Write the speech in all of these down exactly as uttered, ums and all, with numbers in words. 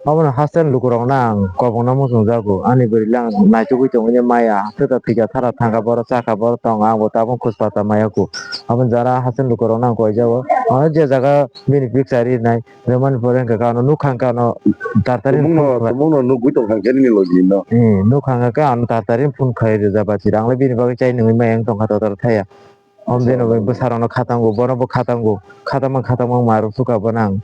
Obono haste lukurokno ang kobokna muchungjago. Ani bwrwi le ang naitugwi tongwi maya. Haste ta thwikha thara thangkha, boro chakha, boro tongo, ang bo tabuk khojpata maya kho. Aboni jora haste lukurokno ang koijago. Ano je jaga bini picture rinai, remani pore hwnkha khe ano nukha hwnkhe ano tartari Tumungno, phone khlai-, tumungno nugwi tongkha hwnkhe nini logi no. Eh, nukha hwnkhe ano tartari phone khlai rijak bachir. Ang le bini bagwi chai nungwi maya wng tongkha total thaya. Om bini bai bwsarokno khatango, bono bo khatango, khatama khatama wngma rw sukha bono ang.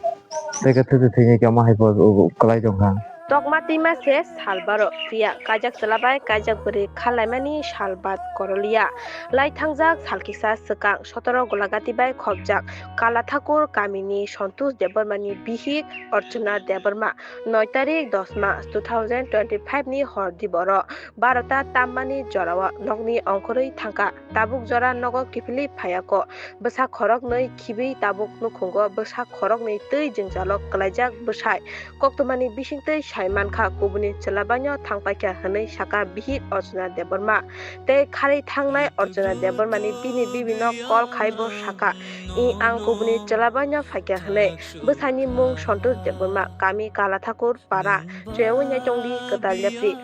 Tei khe thwi thwi thwini khe omo hai bo kwlai tongkha. Tokma twima se sal baro phiya kaijak chwla bai kaijak bwrwi khalaimani sal bad korolia. Lai thangjak sal kisa swkang sotoro Golagati bai khopjak Kala Thakur kamini Santosh Debbarmani bihik Archana Debbarma noi tarik dos mas two thousand twenty five ni hor diboro barota tammani jorao nokni ongkhorwi thangkha. Tabuk jora nogo kiphilwi phaiya kho. Bwsa khoroknwi khibwi tabuk nukhungo bwsa khoroknwi twi jwngjalo kwlaijak bwsai. Koktwmani bisingtwi sai mankha kubuni chwla baino thangpaikha hwnwi sakha bihik Archana Debbarma. Tei kharwi thangnai Archana Debbarmani bini bibino call khai bo sakha, "I ang kubuni chwla baino phaikha," hwnwi. Bwsaini mung Santosh Debbarma, kami Kala Thakur para. Chwngwi naitongdi kwtal yapri.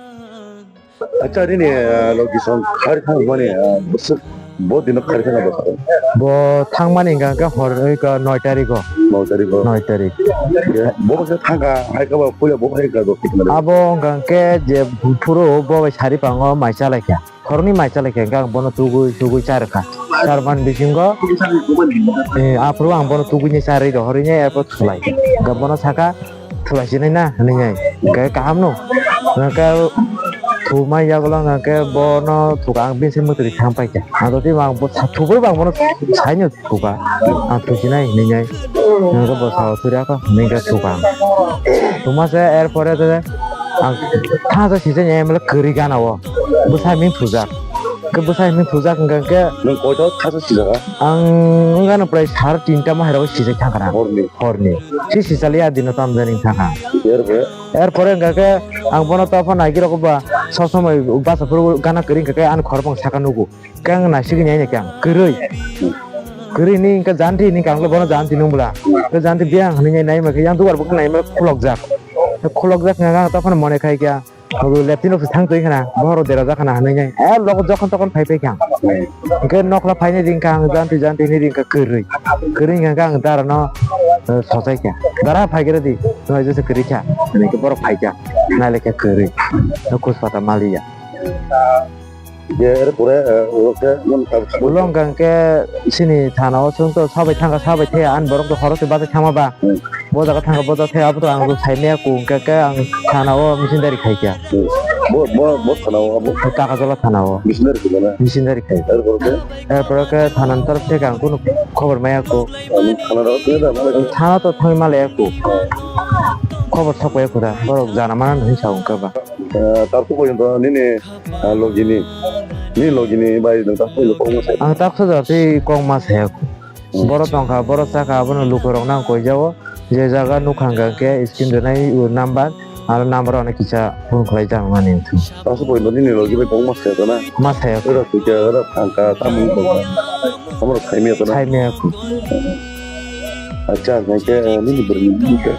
Acha, nini, ah, logi song khari thang mani, ah, bwswk bo dino khari thang bwswk. Bo thangmani hwnkha khe hor, oi, ka, noi tarikh o. Noi tarikh o. Noi tarikh. Bo bwswk thangkha, hai khe bo puila bo hai kha do. Abo hwnkha khe je phuru bo bai sari pango mai chalai kha. Khoroknwi mai chalai kha, hwnkhe ang bono tugwi tugwi cha rwkha. Char man bisingo, eh, aphuru ang bono tugwini charwi rohorwi nai, erpor thulai. Hwnkhe bono sakha, "Thulai sinai na?" hwnwi nai. Hwnkhe kaham no. Hwnkhe thumai yagulo hwnkhe bono thuka ang bini se mwtwrwi thang paikha. Ang totwi ang bo sa-, thubui bo ang bono saino thuka. Ang thusinai hwnwi nai. Hwnkhe bo sao thuri ako hwnwi khe thuka ang. Thuma se erpore de ang thansa sijak ya emle kwrwi gana o. Bwsai ming thujak. Khe bwsai hwnwi thujak hwnkha khe. Nwng koito thaso sijak? Ang wngkha no prai sar tinta ma hairok sijak thangkha na. Horni? Horni. Si sichali a dino tamjani thangkha. Erpore? Erpore hwnkha khe ang bono topha naigwi rokba sob somoi basa phuru gana kwrwi hwnkha khe ani khorokbong saka nugo. Khe ang naisigwi naina khe ang kwrwi. Kwrwi ni hwnkha janti ni khe ang bono janti nung bwla. Khe janti biyang hwnwi nai naima khe yang dugar bo khe naima khulokjak. Khulokjak hwnkha khe ang topha no mone khai khe. Obo leptino se thang twi khna, bohoro dera jakha na hinwi nai. Eh, logo jokhon tokhon phai phai kha. Hwnkhe nokla phaini ring kha, ang janti janti hinwi ring kha kwrwi. Kwrwi hwnkha khe ang dara no, eh, sochai kha. Dara phai khe rw di, nwng jesa kwrwi kha. Hinwi khe borok phai kha. Nai le kha kwrwi. No kuspata maliya. Je, erpore, eh, o khe, mon kha, Ulo hwnkha khe chini thana o chwng to sabai thangkha, sabai the, ani borok to khorok se bachai thangma ba. Hmm. Bo jaga thangkha, bo jaga the, abo to ang to sai maya kho, hwnkha khe ang thana o missionary khai kha. Hmm. Bo, bo, bo thana o abo? Takajala thana o. Missionary khai na? Missionary khai. Erpore khe? Erpore khe thana ni torop theke ang kunu khobor maya kho. Ang thana rok theke da, male khe? Thana to thangwi male kho. Khobor sok pai kho da, borok jana mana hinwi sa hwnkha ba. Eh, tar khe porjonto nini, eh, logini, nini logini bai nwng ta khe kok ma sai? Ang ta khe jora tei kok ma saya. Hmm. Borok tongkha, borok chakha, abono lukurokno ang koijao. Je jaga nukha hwnkha khe screen rwnai o number, aro number o kisa phone khlai jak mani wngkha. Aswk porjonto nini logi bai kok ma saya ta na? Ma saya. Ora thwikha, ora thangkha, tamoni tongkha. Amorok saimaya ta na? Saimaya kho. Acha, hwnkha khe, eh, nini bwrwi ni bini khe?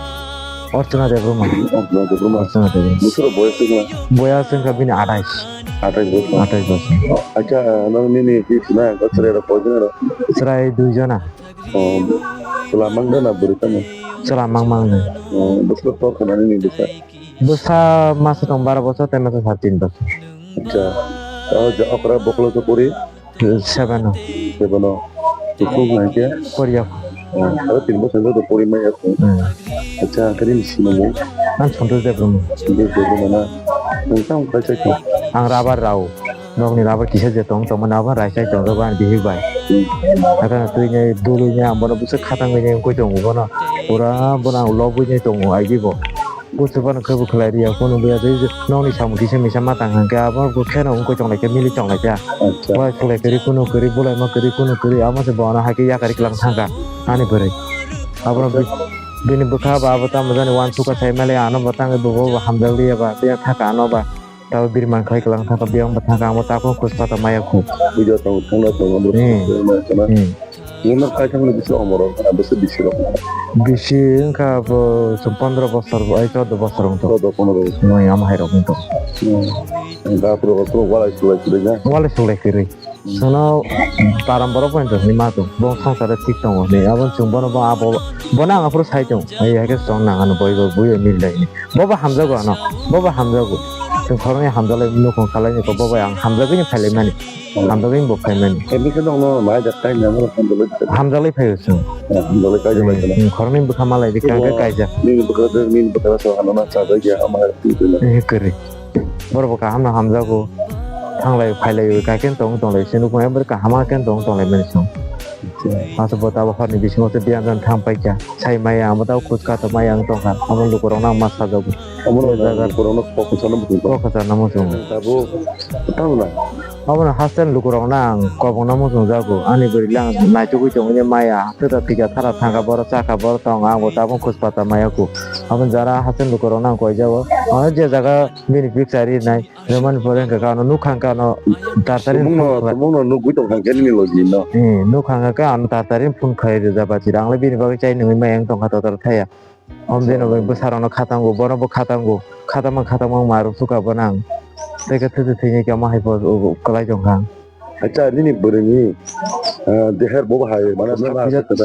Archana Debbarma. Archana Debbarma. Archana Debbarma. Bwswk boyas wngla? Boyas wngkha bini athais. Athais bosor? Athais bosor. Acha, nang nini hi sina, chwrai rok koi jona rok? Chwrai dui jona. Oh, chwla mang jona bwrwi tamo? Chwla mang mang de. Oh, bwswk tor khna nini bwsa? Bwsa masa tong baro bosor, tei masa sar tin bosor. Acha. Oh, je okra bokolo to puri? Seven o. Seven o. Kuphur hwnkhe? Korea. Oh, aro tin bosor wngkha to pori maya kho. Hmm. Acha, hwnkhe nini sinimung? Ang Santosh Debbarma. Santosh Debbarma na? Nwng tamo khlai chai kha? Ang rubber rao. Nokni rubber kisa je tong, tongmani abo rai chai tong, rubber bihik bai. Hmm. Haikhe twi ni dului ni ang bono bwswk khatangwi ni wngwi tongo bono. Pura bono ang lobwi ni tongo, aibi bo. Buchubano khe bo khlai rwya, kunu buya tei nokni samung kisa misa ma tang hwnkhe abo bo kheno wngwi tong lai khe mili tong lai khe. Acha. Bai khlai kwrwi kunu kwrwi, bulaima kwrwi kunu kwrwi, amo se bono hai khe yakarwi kwlang thangkha ani bwrwi. Abono bi-, bini bwkha ba abo tamo jani uansukha sai mali ano bo tangwi bo bo hamjak liya ba, biya thaka ano ba. Tabo biri man khlai kwlang thangkha, biyang bo thangkha, amo takhuk khus pata maya khuk. Video tong thangna tong abo. Hmm. Hmm. Nino kaithangni bisi omor rok, bisi bisi rok. Bisi wngkha bo chwng pondro bosor, ai chordo bosor wngtong. Chordo pondro bosor. Noi ama hai rok wngtong. Hmm. Dapro rok walai sulai kwrwi na? Walai sulai kwrwi. Sono param borok bai tongni ma tong. Bo songsare thik tongo ni. Abo chwng bono bo abo, bono ang aphuru sai tong. Ai hai khe chwng nang ano boi boi bui mil dai. Bo bo hamjago ano. Bo bo hamjago. Chwng khoroknwi hamjalai nukhung khalai ni ko bo bai ang hamjagwi ni phailai mani. Hamjagwi bo phaimani. Kebisa dongno mai da kai nang hamjalai. Hamjalai phaio chwng. Hamjalai kai jalai. Hmm, khoroknwi bwkha malai di kang khe kaijak. Nini bwkha de, nini bwkha sa hano na sa da ya ama. Eh, kwrwi. Borok bo kaham no hamjago. Thanglai phailai wi kaikhe tong tonglai se nukmai borok kaham khe tong tonglai mani song. Acha bo tabo horni bisingo se biyan jan thang paikha. Sai maya amo tabo kuchka to maya ang tongkha. Amo lukurok no ang ma sajago. Amo no lukurok no kok kwchangno muchung. Kok kwchangno muchung. Tabo tamo na. Amo no hostel lukurok no ang kobong no muchung jago. Ani bwrwi lang naitugwi tongwi maya. Tita tika thara thangkha borok chakha borok tong ang bo tabuk kuchpata maya ku. Amo jara hostel lukurok no ang koijago. Ano je jaga bini picture rinai. Romani pore hwnkha khe ano nukha hwnkhe ano tartari phone khlai. Tumungno nugwi tongkha hwnkhe nini logi no. Hmm, nukha hwnkhe ano tartari phone khlai rwjak bachira. Ang le bini bagwi chai nungwi maya wng tongkha total thaya. Om jeno bai bwsarokno khatango, bono bo khatango. Khatama khatama wng marwk sukha bono ang. Tei khe thwi thwi thwini khe omo hai pho kwlai tongkha ang. Acha nini bwrwini, ah, deher bo hai mane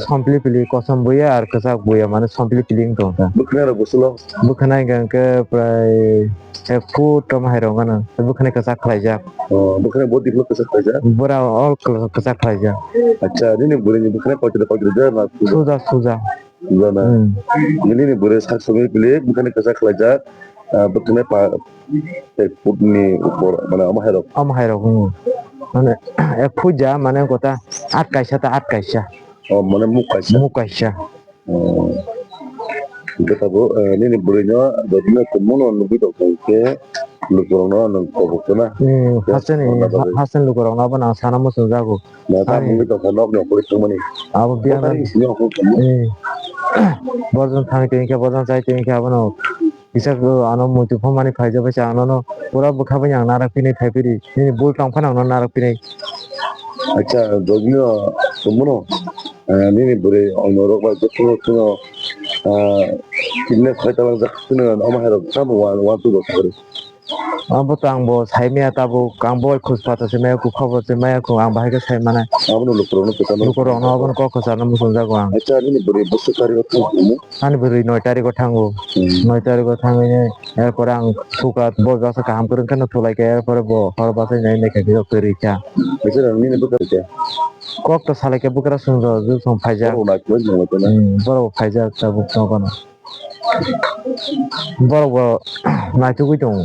sompli pili kosom buya ar kwchak buya mane sompli pili wng tongkha. Bwkhwnai rok bwswlo? Bwkhwnai hwnkhe prai ek foot tamo hai rok gana. Bwkhwnai kwchak khlaijak. Oh, bwkhwnai bo diklo kwchak khlaijak? Bura all kwchak khlaijak. Acha, nini bwrwini bwkhwnai koitwla koitwla de na? Suja, suja. Suja na? Hmm. Nini bwrwi sak sogwi pili bwkhwnai kwchak khlaijak. Ah, bwkhwnai pa ek foot ni upor mane omo hai rok. Omo hai rok, hmm. Mane ek foot ja mane kota at kaisa ta at kaisa. Oh, mane muk kaisa. Muk kaisa. Oh. Hwnkhe tabuk, eh, nini bwrwino dotino tongmano nugwi tongkha hwnkhe lukurokno nwng kobok khna. Hmm, hasteni, hasteni lukurokno abono ang sana muchungjago. Na ta mungwi tongkha nokni okhorwi thangmani. Abo biya. Kotari sini okhorwi thangmani. Hmm. Borjon thangwi tongkha, borjon chai tongkha abono. Kisa ano muitu phomani phaijak bai sa, ang nono pura bwkha bai ang narak pinai thai piri. Nini bul tong phano ang nono narak pinai. Acha, dogino tongmano, ah, nini bwrwi ang norok bai jotono phano, ah, kidnap khai talang jak phano omo hai rok tamo wan, wan tu rok kori. Abo to ang bo sai maya tabuk, ang bo khus pata se maya ku, khobor se maya ku, ang bahai khe sai mane. Abono lukurokno kwchangno. Lukurokno abono kok kwchangno muchungjago ang. Acha, nini bwrwi bwswk tari o thang. Ani bwrwi noi tariko thango. Hmm. Noi tariko thangwi, erpore ang suka bo bwsa kaham kwrwng kheno thulaikha, erpore bo hor bachai nai naikha, kwrwi kha. Acha, nini bwkha kha? Kok to salaikha bwkra swngjak, jwk song phaijak. Borok naitugwi tonglaikha na? Hmm, borok bo phaijak tabuk nogono. Borok bo naitugwi tongo.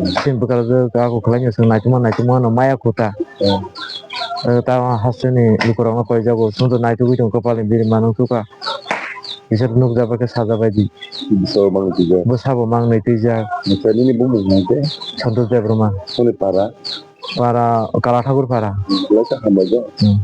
Chini bwkra jwk ako khlainw chwng naitugma naitugma no maya khuta. Hmm. Tamo hasteni lukurokno koijago, chwngno naitugwi tongo, kwpalni bini manwi suka. Bisor nukjak bai khe sajak bai di. Bwsabo mang twijak. Bwsabo mang nwi twijak. Nokha nini bumung hwnkhe? Santosh Debbarma. Soni para? Para Kala Thakur para. Belai khe hambai do. Hmm.